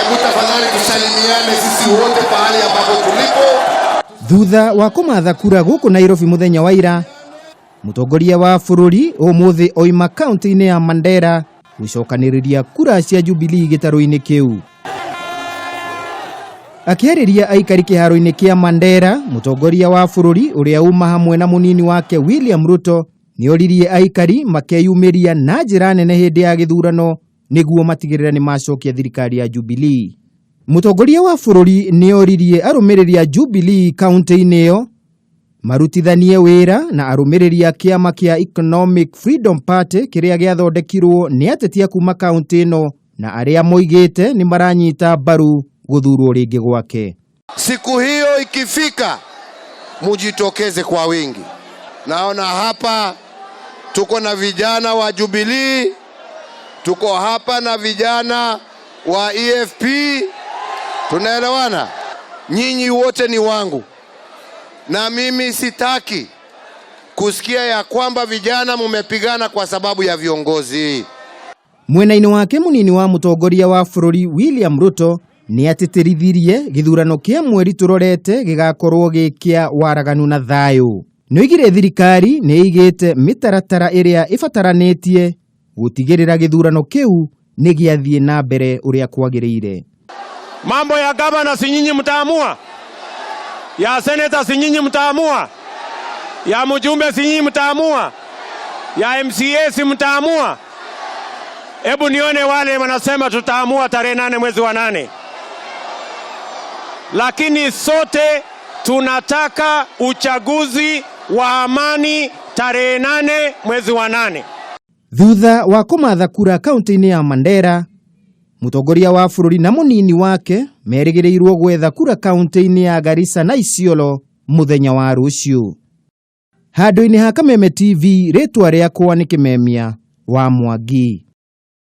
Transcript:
Hebu tafadhali tusalimiane sisi wote pahali ambapo tulipo. Thutha wa kũmatha kura gũkũ Nairobi mũthenya wa ira, mũtongoria wa bũrũri ũmũthĩ oima kaunti-inĩ ya Mandera gũcokanĩrĩria kura cia Jubilee gĩtarũ-inĩ kĩu. Akĩarĩria aikari kĩharo-inĩ kĩa Mandera, mũtongoria wa bũrũri ũrĩa uma hamwe na mũnini wake William Ruto nĩoririe aikari makeyumĩria na njĩra nene hĩndĩ ya gĩthurano nĩguo matigĩrĩre nĩ macokia thirikari ya Jubilee. Mũtongoria wa bũrũri nĩoririe arũmĩrĩri a Jubilee kaunti-inĩ ĩyo marutithanie wĩra na arũmĩrĩri a kĩama kĩa Economic Freedom Party kĩrĩa gĩathondekirwo nĩ ateti a kuma kaunti ĩno na arĩa moigĩte nĩ maranyita mbaru gũthurwo rĩngĩ gwake. Siku hiyo ikifika, mujitokeze kwa wingi. Naona hapa tuko na vijana wa Jubilee, tuko hapa na vijana wa EFP. Tunaelewana? Nyinyi wote ni wangu, na mimi sitaki kusikia ya kwamba vijana mumepigana kwa sababu ya viongozi. Mwena-inĩ wake mũnini wa mũtongoria wa bũrũri William Ruto nĩ atĩtĩrithirie gĩthurano kĩa mweri tũrorete gĩgakorwo gĩ kĩa waraganu na thayũ. Nĩoigire thirikari nĩ ĩigĩte mĩtaratara ĩrĩa ĩbataranĩtie gũtigĩrĩra gĩthurano kĩu nĩ gĩathiĩ na mbere ũrĩa kwagĩrĩire. Mambo ya gavana si nyinyi mtaamua, ya seneta si nyinyi mtaamua, ya mjumbe si nyinyi mtaamua, ya MCA si mtaamua. Hebu nione wale wanasema tutaamua tarehe 8 mwezi wa 8, lakini sote tunataka uchaguzi wa amani tarehe 8 mwezi wa 8. Thutha wa kũmatha kura kaunti-inĩ ya Mandera, mũtongoria wa bũrũri na mũnini wake merĩgĩrĩirwo gwetha kura kaunti-inĩ ya Garissa na Isiolo mũthenya wa rũciũ. Handũ-inĩ ha Kameme TV, rĩtwa rĩakwa nĩ Kĩmemia wa Mwangi.